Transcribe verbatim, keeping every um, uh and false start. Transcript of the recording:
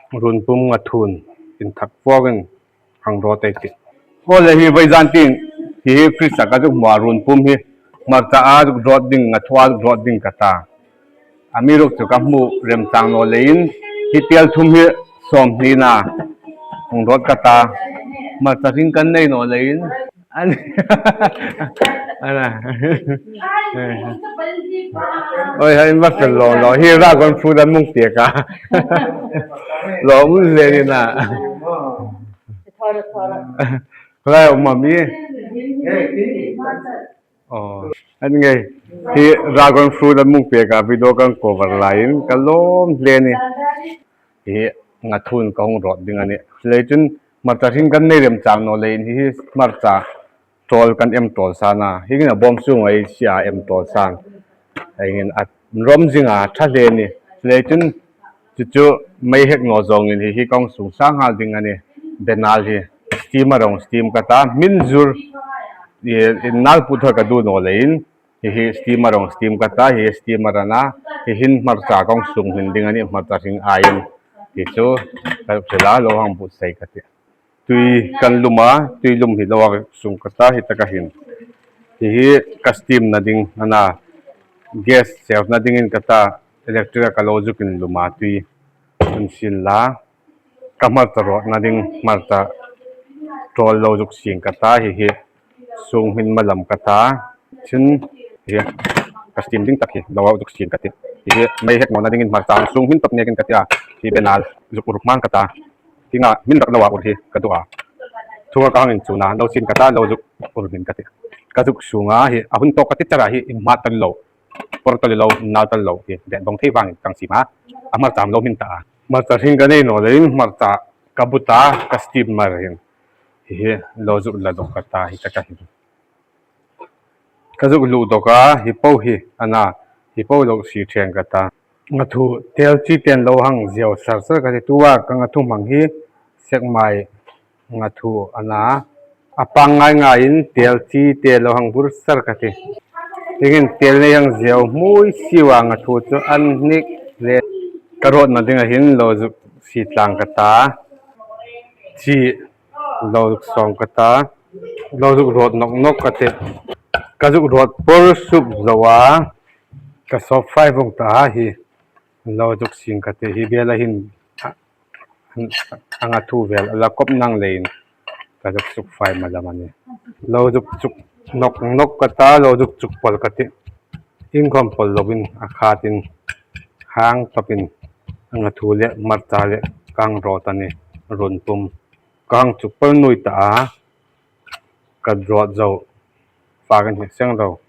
Run pum ngathun inthak fawkin hang rawt ei tih. Aw le, hi vawisun tin hi, hi fridge-a ka zuk hmu a, run pum hi hmarcha a zuk rawt ding, ngathu a zuk rawt ding ka ta. Amiruokchu ka hmu remchang naw leiin hi tel thum hi sawmhni-na hung rawt ka ta. Hmarcha hring kan nei naw leiin. An, ana. Oi, hai, hmarcha lawm lawm. Hi dragon fruit an mi pek a. Lawm hle ni na. Thora, thora. Hlai um am i? Aw, an ngai. Hi dragon fruit an mi pek a, video kan cover laiin ka lawm hle ni. Hi ngathun ka hung rawt ding a nih. Leiin chun hmarcha hring kan nei remchang naw leiin hi, hi hmarcha tawl kan em tawl sa a. Hi hin a bawm sunga ei sia em tawl sa a. Ei hin a rom zing a, ṭha hle ni. Leiin chun chu chu mei hek naw zawngin hi, hi ka hung sung sa nghal ding a nih. Benal hi steamer-a hung steam ka ta. Hmin zur, i, in nal put thar ka duh naw leiin hi, hi steamer-a hung steam ka ta. Hi steamer-a na, hi hin hmarcha ka hung sung hmin ding a nih, hmarcha hring aiin. Hi chu ka hril a, lo hang buotsai ka tih. Tui kan lum a, tui lum hi lo a sung ka ta, hi taka hin. Hi hi ka steam-na ding a na, gas serve-na dingin ka ta, electric-a ka lo zuk inlum a, tui. Hun sin la, ka hmarcha rawtna ding, hmarcha tawl lo zuk sing ka ta, hi hi. Sung hmin malam ka ta. Chun hi ka steam ding tak hi lo a zuk sing ka tih. Hi hi mei hek nawna dingin hmarcha sung hmin tawp nekin ka ti a. Hi benal zuk ur hmang ka ta. Hi nga hmin rak lo a ur hi ka duh a. Thunga ka hang inchun a, lo sing ka ta, lo zuk ur hmin ka tih. Ka zuk sung a, hi a hun tawk ka ti char a, hi inhmat ta lo. Por ta lo, nal ta lo, hi bet bawng thei vangin ka hang siem a. A hmarcha lo hmin ta a. Hmarcha hring ka nei naw leiin hmarcha ka but a, ka steamer hin. Hi hi lo zuk la dawk ka ta, hi taka hin. Ka zuk luh dawk a, hi po hi a na, hi po lo si ṭhen ka ta. Ngathu tel chi ten lo hang ziau sar sar ka ti, tua ka ngathu hmang hi sekmai ngathu a na. A pang ngai ngaiin tel chi te lo hang bur sar ka ti. Hi hin tel nei hang ziau hmui siu a, ngathu chu an hnik le. Ka rawtna dinga hin lo zuk si tlang ka ta. Chi lo zuk sawng ka ta. Lo zuk rawt nawk nawk ka tih. Ka zuk rawt por sup zo a, ka sawp fai vawng ta a, hi lo zuk sing ka tih. Hi bela hin a, a ngathu vel a la kawp nang leiin ka zuk suk fai malam a nih. Lo zuk chuk nawk nawk ka ta, lo zuk chuk pawl ka tih. Inkhawm pawl loin a khatin hang tawpin a ngathu le hmarcha le ka hang rawt a nih, run pum. Ka hang chuk pawl nuoi ta a, ka rawt zo. Fak an hnik seng ro.